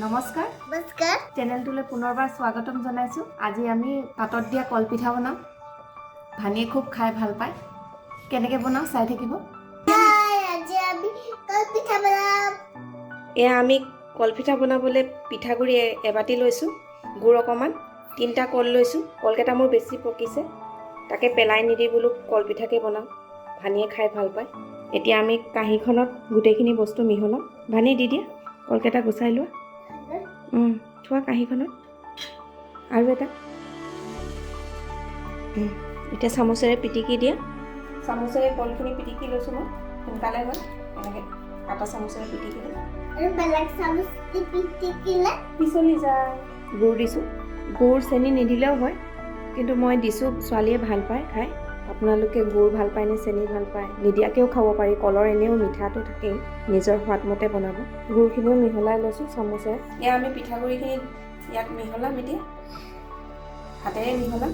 নমস্কাৰ। নমস্কাৰ। চেনেলটোলৈ পুনৰবাৰ স্বাগতম জনাইছোঁ। আজি আমি পাতত দিয়া কলপিঠা বনাম। ভানীয়ে খুব খাই ভাল পায়। কেনেকৈ বনাওঁ চাই থাকিব। হাই, আজি আমি কলপিঠা বনাম। এয়া আমি কলপিঠা বনাবলৈ পিঠাগুড়ি এবাতি লৈছোঁ, গুড় অকণমান, 3টা কল লৈছোঁ। কলকেইটা মোৰ বেছি পকিছে, তাকে পেলাই নিদি বোলো কলপিঠাকে বনাওঁ, ভানীয়ে খাই ভাল পায়। এতিয়া আমি কাঁহীখনত গোটেইখিনি বস্তু মিহলাম। ভানী, দি দিয়া, কলকেইটা গুচাই লোৱা। থোৱা কাঁহীখনত আৰু এটা। এতিয়া চামুচেৰে পিটিকি দিয়া। চামুচেৰে কলখিনি পিটিকি লৈছোঁ মই, সোনকালে হয়। এনেকৈ কাটা চামুচেৰে পিটিকি দিওঁ। আৰু বেলেগ চামুচ দি পিটিকিলে পিছলি যায়। গুড় দিছোঁ। গুড় চেনি নিদিলেও হয়, কিন্তু মই দিছোঁ, ছোৱালীয়ে ভাল পায় খাই। আপোনালোকে গুড় ভাল পায় নে চেনি ভাল পায়? নিদিয়াকৈও খাব পাৰি। কলৰ এনেও মিঠাটো থাকেই, নিজৰ সোৱাদমতে বনাব। গুড়খিনিও মিহলাই লৈছোঁ চামুচেৰে। এয়া আমি পিঠাগুড়িখিনি ইয়াত মিহলাম। এতিয়া হাতেৰে মিহলাম।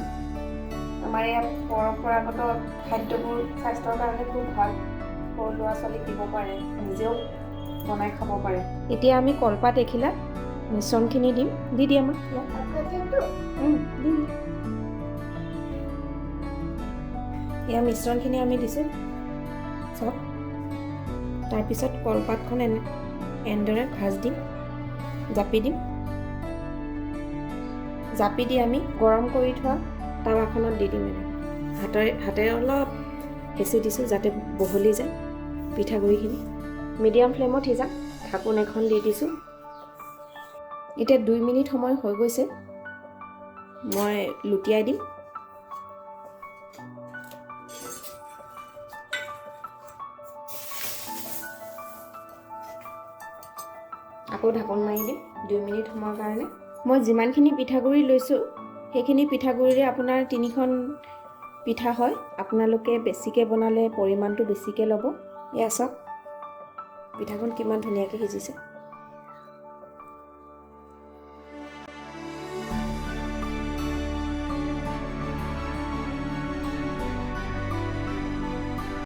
আমাৰ ইয়াত পৰম্পৰাগত খাদ্যবোৰ স্বাস্থ্যৰ কাৰণে খুব ভাল। সৰু ল'ৰা ছোৱালীক দিব পাৰে, নিজেও বনাই খাব পাৰে। এতিয়া আমি কলপাত এখিলাত মিশ্ৰণখিনি দিম। দি দিয়া মা ইয়াত। অকণটো। দি দিয়া। ইয়াৰ মিশ্ৰণখিনি আমি দিছোঁ চব। তাৰপিছত কলপাতখন এনেদৰে ভাঁজ দিম, জাপি দিম। জাপি দি আমি গৰম কৰি থোৱা টাৱাখনত দি দিম। এনেকৈ হাতেৰে অলপ হেঁচি দিছোঁ, যাতে বহলি যায় পিঠাগুড়িখিনি। মিডিয়াম ফ্লেমত সিজাম। ঢাকোন এখন দি দিছোঁ। এতিয়া 2 মিনিট সময় হৈ গৈছে, মই লুটিয়াই দিম। আকৌ ঢাকোন মাৰি দিম 2 মিনিট সময়ৰ কাৰণে। মই যিমানখিনি পিঠাগুড়ি লৈছোঁ, সেইখিনি পিঠাগুড়িৰে আপোনাৰ তিনিখন পিঠা হয়। আপোনালোকে বেছিকৈ বনালে পৰিমাণটো বেছিকৈ ল'ব। এয়া চাওক, পিঠাখন কিমান ধুনীয়াকৈ সিজিছে।